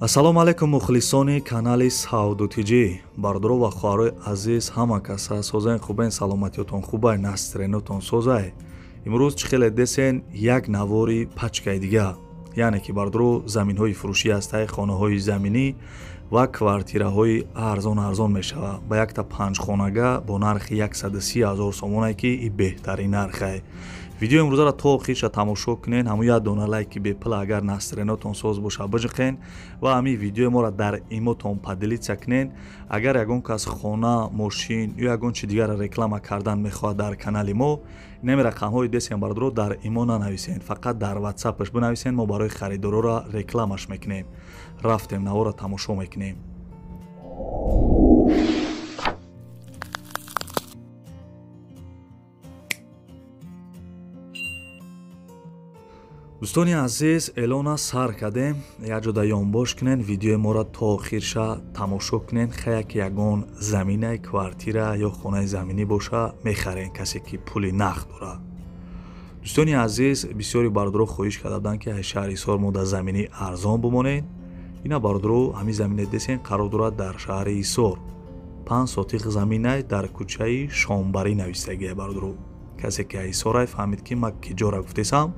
Ассалому алайкум мухлисони канали Савду ТЖ. Бародаро ва хоҳарои азиз, ҳама каса созаен, хубен, саломатиётон хубай, настренотон созай. Имрӯз чӣ хеле десен як навори пачкаи дига, яъне ки бародаро заминҳои фурӯшӣ ҳастай, хонаҳои заминӣ ва квартираҳои арзон арзон мешавад. Ба якта панҷхонага бо нархи 130 000 сомонае ки и беҳтарин нархае. Видео имрӯзаро то охирша тамошо кунен, ҳамун як дона лайки бепул агар настренотон соз боша биҷиқен ва ҳамин видеои моро дар имотон поделиться кунен. Агар ягон кас хона, мошин ё ягон чи дигарро реклама кардан мехоҳад дар канали мо, инами рақамҳои десен бародаро дар имо нанависен, фақат дар ватсапаш бинависен, мо барои харидороро рекламаш мекунем. Рафтем наворро тамошо мекунем. Дӯстони азиз, эълона сар кардем. Як ҷода ёнбош кунен, видеои моро то охирша тамошо кунен. Хая ки ягон заминаи квартира ё хонаи заминӣ боша мехарен, касе ки пули нақд дорад. Дӯстони азиз, бисёри бародаро хоҳиш карда буданд, ки аз шаҳри Ҳисор мо дар заминӣ арзон бимонед. Ина бародаро ҳамин замине десен қарор дорад дар шаҳри Ҳисор. 5 сотиқ заминай дар кӯчаи Шомбарӣ навистагия бародаро. Касе ки аз Ҳисорай фаҳмид ки ман киҷора гуфтесам.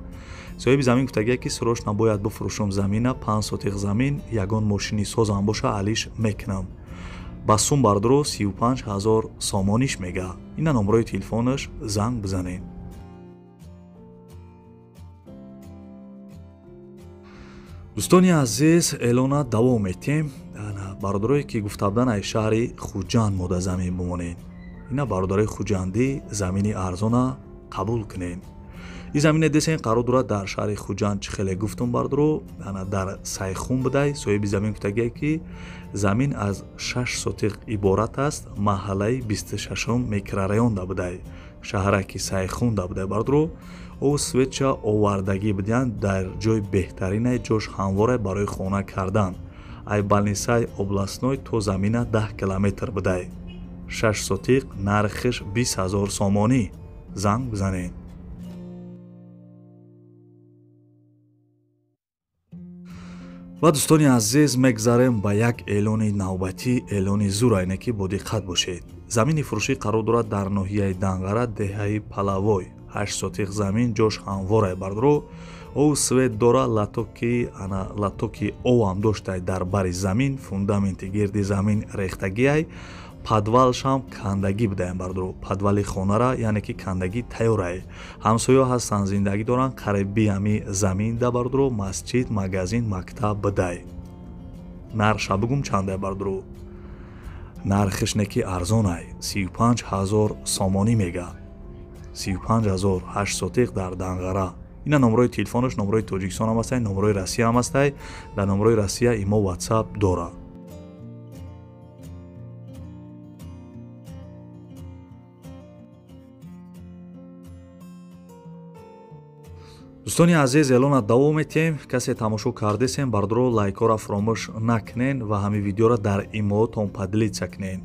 Соҳиби замин гуфтагия ки срочно бояд бифурӯшам замина, 5 сотиқ замин, ягон мошини созам боша алиш мекунам. Ба сум бародаро 35 000 сомониш мега. Ина номрои телефонаш, занг бизанед. Дӯстони азиз, эълона давом метиҳем. Бародарое ки гуфта буданд аз шаҳри Хуҷанд мо дар замин бимонед. Ина бародарои хуҷандӣ замини арзона қабул кунед. Ин замине десен қарор дорад дар шаҳри Хуҷанд, чӣ хеле гуфтум бародаро, дар Сайхун будай. Соҳиби замин гуфтагие ки замин аз 6 сотиқ иборат аст, маҳаллаи 26 микрорайонда будай, шаҳраки Сайхунда будай бародаро. Ов светча овардагӣ будиянд, дар ҷои беҳтаринай, ҷош ҳамворай барои хона кардан. Ай балнисаи областной то замина 10 километр будай. 6 сотиқ, нархиш 20 000 сомонӣ. Занг бизанед. Ва дӯстони азиз, мегзарем ба як эълони навбатӣ, эълони зур, айне ки бо диққат бошед. Замини фурӯшӣ қарор дорад дар ноҳияи Данғара, деҳаи Палавой. 8 сотиқ замин, ҷош ҳамворай бародаро. Ов свет дора, латоки овам доштай дар бари замин, фундаменти гирди замин рехтагиай, подвалшам кандагӣ будаям бародаро. Подвали хонара, яъне ки кандагӣ тайёрай. Ҳамсоё ҳастанд, зиндагӣ доранд, қариби ҳами замин да бародаро, масҷид, магазин, мактаб будай. Нархша бугум чандай бародаро? Нархиш не ки арзонай, 35 000 сомонӣ мега. 35 000, 8 сотиқ дар Данғара. Ина номрои телефонаш, номрои Тоҷикистон ҳам ҳастай, номрои Россия ҳам ҳастай. Дар номрои Россия имо ватсап дора. Дӯстони азиз, эълона давом метиҳем. Касе тамошо кардесем бародаро, лайкҳоро фаромӯш накунен ва ҳамин видеоро дар имоотон поделиться кунен.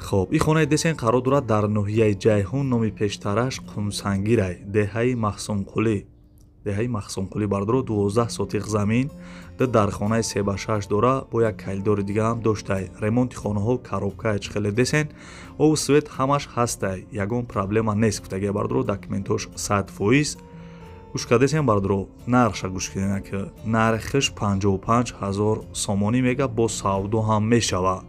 Хоб, ин хонаи десен қарор дорад дар ноҳияи Ҷайҳун, номи пештараш Қумсангирай, деҳаи Махсумқулӣ. Деҳаи Махсумқулӣ бародаро, 12 сотиқ замин, ду дархонаи 3 ба 6 дора, бо як калидори дига ҳам доштай. Ремонти хонаҳо коробкае чӣ хеле десен, ов свет ҳамаш ҳастай, ягон проблема нест гуфтагия бародаро, документош 100%. Гӯш кардесем бародаро, нархша гӯш кунед ки нархиш 55 000 сомонӣ мега, бо савдо ҳам мешава.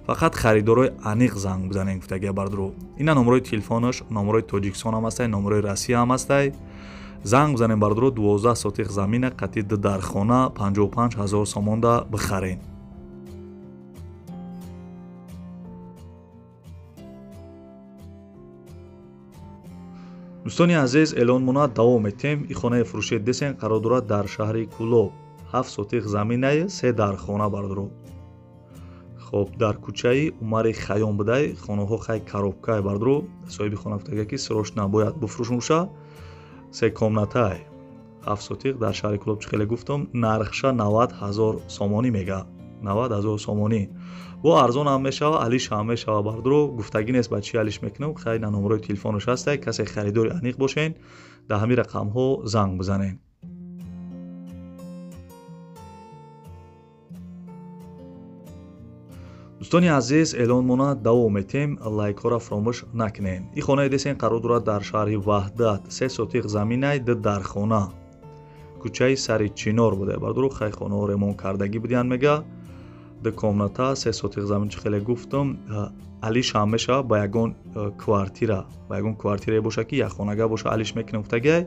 Фақат харидорои аниқ занг бизанед гуфтагия бародаро. Ина номрои телефонаш, номрои Тоҷикистон ҳам ҳастай, номрои Россия ҳам ҳастай. Занг бизанед бародаро, 12 сотиқ замина қатъи ду дархона 55 000 сомонда бихаред. Дӯстони азиз, эълонмона давом метиҳем. Ин хонаи фурӯшии десен қарор дорад дар шаҳри Кӯлоб. 7 сотиқ заминае, 3 дархона бародаро. Хоб, дар кӯчаи Умари Хайём будай, хонаҳо хай коробкае бародаро. Соҳиби хона гуфтагия ки срочно бояд бифурӯшумша. 3 комнатае. 7 сотиқ дар шаҳри Кӯлоб, чӣ хеле гуфтам, нархша 90 000 сомонӣ мега. 90 000 сомонӣ. Бо арзон ҳам мешава, алиш ҳам мешава бародаро. Гуфтагӣ нест ба чӣ алиш мекунам. Хай на номрои телефонаш ҳастай, касе харидори аниқ бошен, дар ҳамин рақамҳо занг бизанед. Дӯстони азиз, эълонмона давом метем, лайкҳоро фаромӯш накунед. Ин хонаи десен қарор дорад дар шаҳри Ваҳдат, 3 сотиқ заминай, 2 дархона, кӯчаи Сари Чинор буда. Бардоро хай хонаҳо ремонт кардагӣ будиян мега. 2 комната, 3 сотиқ замин, чӣ хеле гуфтам, алиш ҳам мешава ба ягон квартира, ба ягон квартирае боша ки як хонага боша, алиш мекунем гуфтагиай.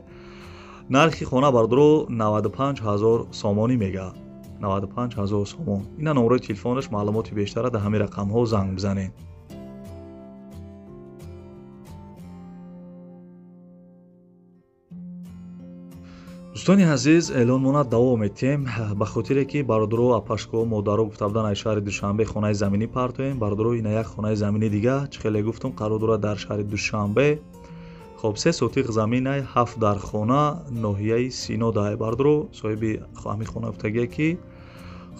Нархи хона бардоро 95 000 сомонӣ мега. 95 000 сомон. Ина номерои телефонаш, маълумоти бештара дар ҳамин рақамҳо занг бизанед. Дӯстони азиз, эълонмона давом метиҳем. Ба хотире ки бародаро, апашко, модаро гуфта будан аз шаҳри Душанбе хонаи заминӣ партоем. Бародаро, ина як хонаи заминӣ дига, чӣ хеле гуфтум, қарор дорад дар шаҳри Душанбе. Хоб, 3 сотиқ заминай, 7 дархона, ноҳияи Сино дай. Бародаро, соҳиби ҳамин хона гуфтагие ки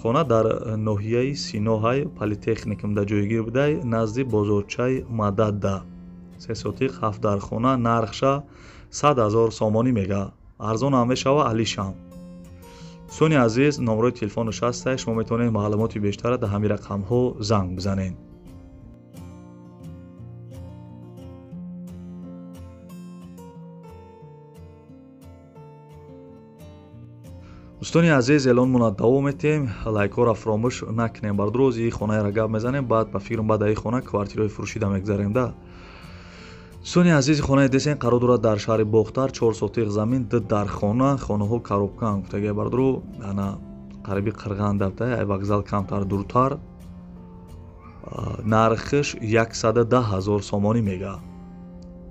хона дар ноҳияи Сино ҳай, политехникум да ҷойгир будай, назди бозорчаи Мададда. 3 сотиқ, 7 дархона, нархша 100 000 сомонӣ мега. Арзон ҳам мешава, алишам. Дӯстони азиз, номерои телефонаш ҳастай, шумо метавонед маълумоти бештара дар ҳамин рақамҳо занг бизанед. Дӯстони азиз, эълонмона давом метиҳем, лайкҳоро фаромӯш накунем. Бардоро, ози хонаеро гап мезанем, баъд ба фикрам баъд аи хона квартираҳои фурӯшида мегзарем да. Дӯстони азиз, хонаи десен қарор дорад дар шаҳри Бохтар, 4 сотиқ замин, 2 дархона, хонаҳо коробкаан гуфтагия. Бардоро, ана қариби Қирғанда буда, ай вокзал камтар дуртар. Нархиш 110 000 сомонӣ мега.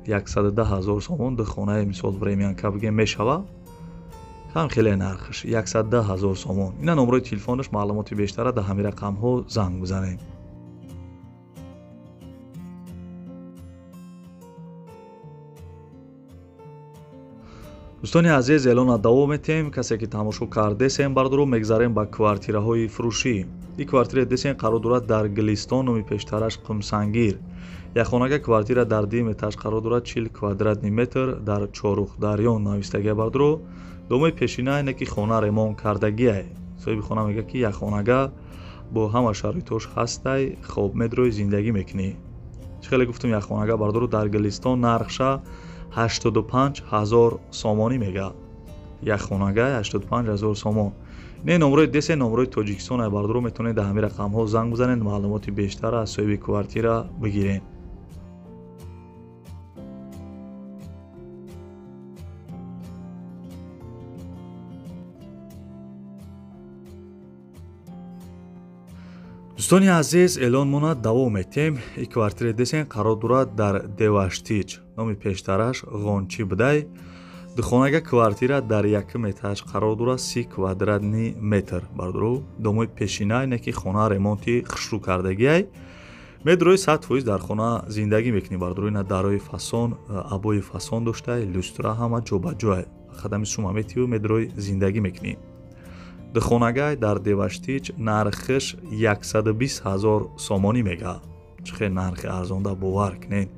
110 000 сомон ду хонаи мисол времянка бигем мешава. Ҳам хеле нархиш 110 000 сомон. Ина номерои телефонаш, маълумоти бештара дар ҳамин рақамҳо занг бизанед. Дӯстони азиз, эълона давом метиҳем. Касе ки тамошо кардесем, бардоро, мегзарем ба квартираҳои фурӯшӣ. Ин квартираи десен қарор дорад дар Гилистон, номи пештараш Қумсангир. Якхонага квартира дар дуюм этаж қарор дорад, 40 квадратни метр, дар Чорух-Дарён навистагия. Бардоро, домои пешина ине ки хона ремонт кардагиай. Соҳиби хона мега ки якхонага бо ҳама шароитош ҳастай, хоб медрои зиндагӣ мекунӣ. Чӣ хеле гуфтум, якхонага бардоро дар Гилистон нархша 85 000 сомонӣ мега. Якхонага 85 000 сомон. Не номерои десе, номерои Тоҷикистон ай. Бардоро, метавонед дар ҳамин рақамҳо занг бизанед, маълумоти бештара аз соҳиби квартира бигиред. Дӯстони азиз, эълонмона давом метиҳем. Ин квартираи десен қарор дорад дар Деваштич, номи пештараш Ғончӣ будай. Духонага квартира дар якум этаж қарор дорад, 30 квадратни метр. Бардоро, домои пешина ине ки хона ремонти хушрӯ кардагиай. Медрои 100% дар хона зиндагӣ мекунӣ. Бардоро, ина дарои фасон, абои фасон доштай, люстра ҳама ҷобаҷоай. Хадами сума метиҳу медрои зиндагӣ мекунӣ. Духонагай дар Деваштич, нархиш 120 000 сомонӣ мега. Чӣ хел нархи арзонда, бовар кунед.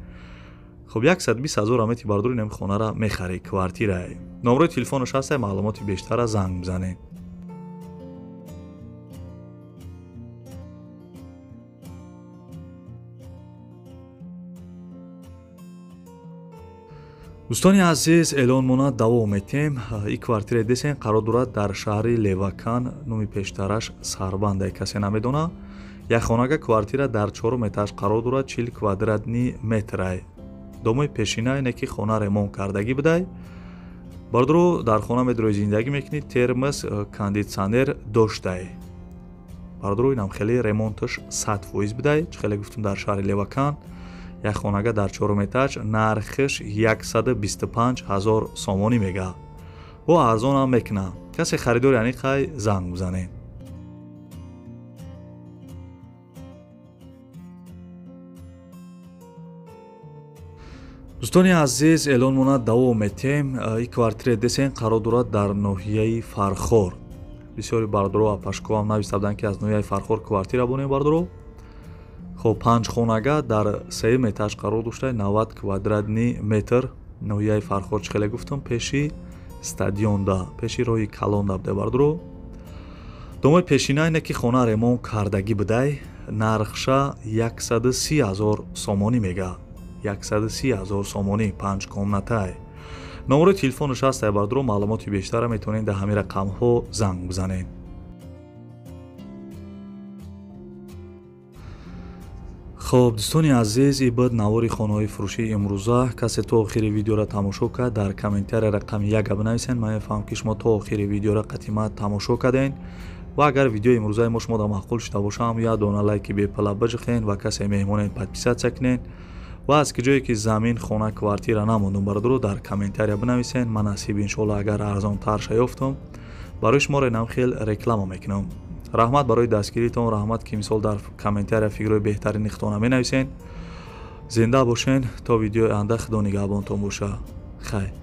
Хоб, 120 000 амети, бардори, инам хонара мехарӣ, квартирае. Номерои телефонаш ҳастай, маълумоти бештара занг бизанед. Дӯстони азиз, эълонмона давом метиҳем. Ин квартираи десен қарор дорад дар шаҳри Левакан, номи пештараш Сарбандай, касе намедона. Якхонага квартира дар чорум этаж қарор дорад, 40 квадратни метрай. Домои пешина ине ки хона ремонт кардагӣ будай. Бардоро, дар хона медрои зиндагӣ мекунӣ, термос, кондитсионер доштай. Бардоро, инам хеле ремонташ 100% будай. Чӣ хеле гуфтум, дар шаҳри Левакан, якхонага дар чорум этаж, нархиш 125 000 сомонӣ мега. Бо арзон ҳам мекуна. Касе харидори аниқай занг бизанед. Дӯстони азиз, эълонмона давом метиҳем. Ин квартираи десен қарор дорад дар ноҳияи Фархор. Бисёри бардоро, апашкоам нависта буданд ки аз ноҳияи Фархор квартира бонем, бардоро. Хоб, 5 хонага дар сеюм этаж қарор дошта, 90 квадратни метр, ноҳияи Фархор, чӣ хеле гуфтум, пеши стадионда, пеши роҳи калонда буда, бардоро. Домои пешина ине ки хона ремонт кардагӣ будай. Нархша 130 000 сомонӣ мега. 130 000 сомонӣ, 5 комнатай. Номерои телефонаш ҳастай бардро, маълумоти бештара метавонед дар ҳамин рақамҳо занг бизанед. Хоб, дӯстони азиз, ин буд навори хонаҳои фурӯшии имрӯза. Касе то охири видеоро тамошо кард, дар комментария рақами 1 бинависед. Ман мефаҳмам, ки шумо то охири видеоро қатима тамошо кардед ва агар видеои имрӯзаи мо шумо да маъқул шуда бошам, як дона лайки бепала биҷихен ва касе меҳмонед подписаться кунед ва аз ки ҷое ки замин, хона, квартира намондум бародаро, дар комментария бинависед. Ман насиб иншоалло агар арзонтар шаёфтум, барои шуморо инам хел реклама мекунам. Раҳмат барои дастгиритон, раҳмат ки мисол дар комментария фикрҳои беҳтарини худтона менависед. Зинда бошен то видеои оянда, худо нигаҳбонтон боша. Хайр.